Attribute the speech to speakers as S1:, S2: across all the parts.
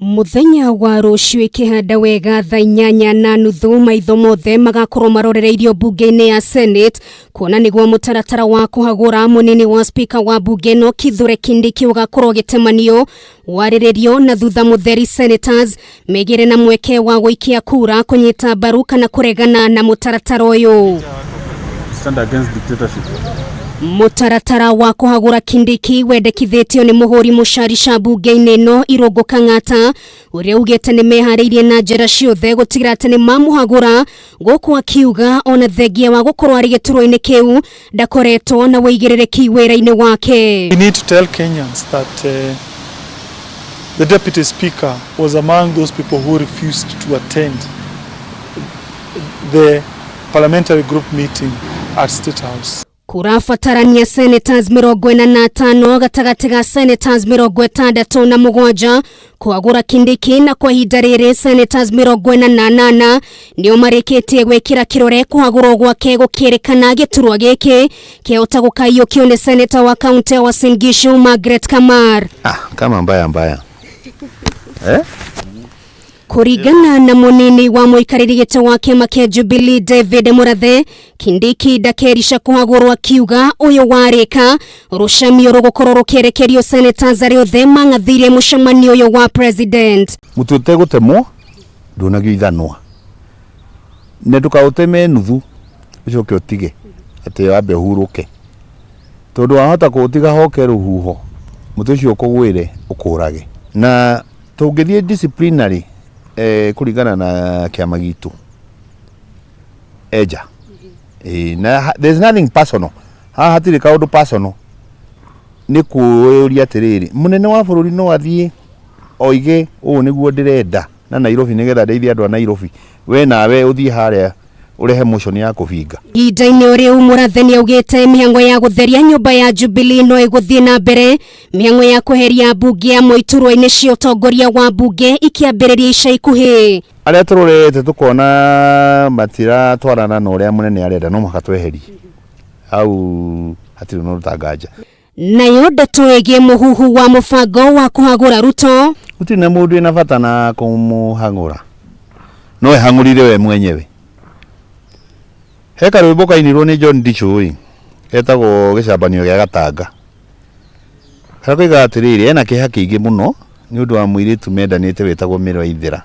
S1: Mũthenya wa rũciũ ĩkĩhanda wega thaa 8:30 maitho mothe magakorwo marorereirio mbunge-inĩ ya Senate kuona nĩguo mũtaratara wa kũhagũra mũnini wa spika wa mbunge ĩno Kithure Kindiki ũgakorwo ũgĩtemanio warĩrĩrio na thutha mũtheri senators megĩre na mweke wa gũikia kura kũnyita mbaru kana kũregana na mũtaratara ũyũ.
S2: Stand against dictatorship.
S1: Mũtaratara wa kũhagũra Kindiki wendekithĩtio nĩ mũhũri mũcarica mbunge-inĩ ĩno Irũngũ Kang'ata ũrĩa ugĩte nĩ meharĩirie na njĩra ciothe gũtigĩrĩra atĩ nĩ mamũhagũra, gũkũ akiuga ona thengia wa gũkorwo arĩ gĩturwa-inĩ kĩu ndakoretwo na wĩigĩrĩrĩki wĩra-inĩ wake.
S3: We need to tell Kenyans that the deputy speaker was among those people who refused to attend the parliamentary group meeting at State House.
S1: Kũrabatarania senators 45 gatagatĩ ga senators 67 kũhagũra Kindiki, na kwa ihinda rĩrĩ senators 48 nĩo marĩkĩtie gwĩkĩra kĩrore kũhagũrwo gwake, gũkĩrĩkana gĩturwa gĩkĩ kĩahota gũkaiyũkio nĩ senator wa kaunti ya Uasin Gishu Margaret Kamar.
S4: Ah, kama mbaya mbaya, eh?
S1: Kũringana na mũnini wa mũikarĩri gĩtĩ wa kĩama kĩa Jubilee David Murathe, Kindiki ndakerica kũhagũrwo, akiuga ũyũ warĩka rũcamio rũgũkorwo rũkĩerekerio senators arĩa othe mang'athĩirie mũcemanio ũyũ wa president.
S4: Mũtĩ ũtegũtemwo ndũnagio ithanwa, na ndũkaũteme nuthu ũcoke ũtige atĩ wambe ũhurũke, tondũ wahota kũũtiga hoke rũhuho, mũtĩ ũcio ũkũgwĩre ũkũrage. Na tũngĩthiĩ disciplinary kũringana na kĩama gitũ eja na there's nothing personal haha, hatirĩ kaũndũ personal. Nĩ kũũria atĩrĩrĩ, mũnene wa bũrũri no athiĩ oige ũũ nĩguo ndĩrenda na Nairobi nĩgetha ndeithie andũ a Nairobi, we nawe ũthiĩ harĩa ũrehe motion ya kũbinga?
S1: Ihinda-inĩ o rĩu, Mũrathe nĩaugĩte mĩhang'o ya gũtheria nyũmba ya Jubilee no ĩgũthiĩ na mbere, mĩhang'o ya kweheria mbunge amwe iturwa-inĩ cia ũtongoria wa mbunge ikĩambĩrĩria ica ikuhĩ.
S4: Arĩa tũrorete tũkona matiratwarana na ũrĩa mũnene arenda, no mũhaka tweherie hau, hatirĩ na ũtanganja.
S1: Nayo ndeto ĩgiĩ mũhuhu wa mũbango wa kũhagũra Ruto.
S4: Gũtirĩ na mũndũ wĩna bata na kũmũhang'ũra, no ehang'ũrire we mwenyewe. He karwĩmbo kainirwo nĩ John Ndichu ĩ getagwo Gĩcambanio gĩa Gatanga, karĩa koigaga atĩrĩrĩ, ena kĩeha kĩingĩ mũno nĩ ũndũ wa mũirĩtu mendanĩte wĩtagwo Mĩroithĩra.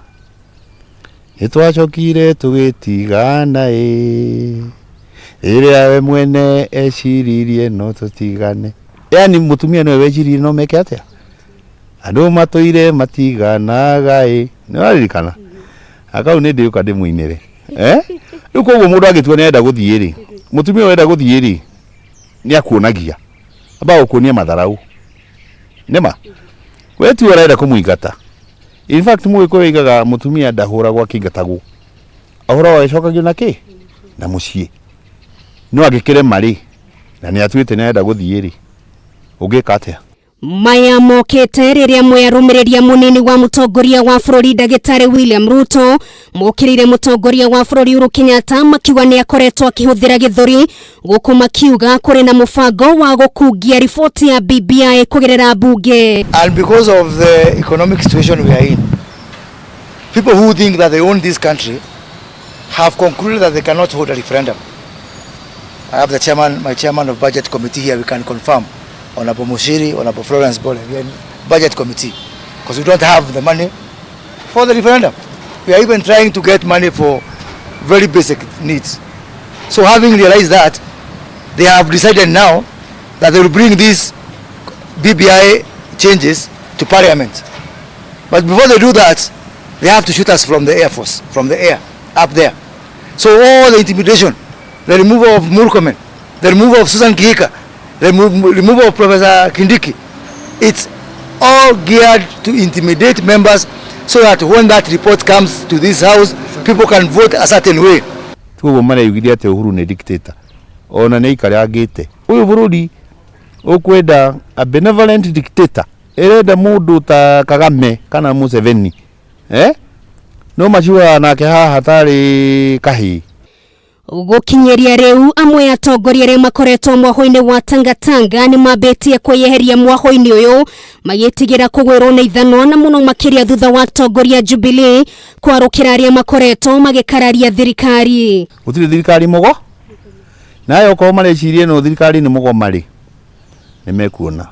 S4: Nĩ twacokire tũgĩtigana ĩ rĩrĩa we mwene eciririe no tũtigane, yani mũtumia nĩwe weciririe no meke atĩa, andũ matũire matiganaga ĩ. Nĩ waririkana akau? Nĩ ndĩũka ndĩmũinĩre, eh? Rĩu koguo mũndũ angĩtua nĩ arenda gũthiĩ rĩ, mũtumia ũyũ enda gũthiĩ rĩ, nĩ akuonagia, ambaga gũkuonia matharau nĩma we tiwe ũrenda kũmũingata. In fact, mũgĩkũyũ oigaga mũtumia ndahũragwo akĩingatagwo, ahũragwo agĩcokagio na kĩ na mũciĩ. No angĩkĩrema rĩ, na nĩ atuĩte nĩ arenda gũthiĩ rĩ, ũngĩka atĩa?
S1: Maya mokĩte rĩrĩa amwe arũmĩrĩria mũnini wa mũtongoria wa bũrũri ndagĩtarĩ William Ruto mokĩrĩire mũtongoria wa bũrũri Uhuru Kenyatta, makiuga nĩ akoretwo akĩhũthĩra gĩthũri, gũkũ makiuga kũrĩ na mũbango wa gũkungia riboti ya BBI kũgerera mbunge.
S5: And because of the economic situation we are in, people who think that they own this country have concluded that they cannot hold a referendum. I have the chairman, my chairman of budget committee here, we can confirm. Honorable Mushiri, Honorable Florence Bole, we are in budget committee because we don't have the money for the referendum. We are even trying to get money for very basic needs. So having realized that, they have decided now that they will bring these BBI changes to parliament. But before they do that, they have to shoot us from the Air Force, from the air, up there. So all the intimidation, the removal of Murkomen, the removal of Susan Kihika, the removal of Professor Kindiki, it's all geared to intimidate members so that when that report comes to this house, people can vote a certain way.
S4: Koguo mareyugithia atĩ Uhuru nĩ dictator, ona nĩ aikarangĩte ũyũ bũrũri. Ũkwenda a benevolent dictator, ĩrenda mũndũ ta Kagame kana Museveni, eh? No macuaga nake haha tarĩ kahĩĩ.
S1: Gũkinyĩria rĩu amwe atongoria arĩa makoretwo mwaho-inĩ wa Tangatanga nĩ mambĩtie kwĩyeheria mwaho-inĩ ũyũ magĩtigĩra kũgwĩrwo nĩ ithanwa na mũno makĩria thutha wa atongoria Jubilee kwarũkĩra arĩa makoretwo magĩkararia thirikari.
S4: Gũtirĩ thirikari mũgo nayo okorwo mareciria ĩno thirikari nĩ mũgoma rĩ, nĩ mekuona.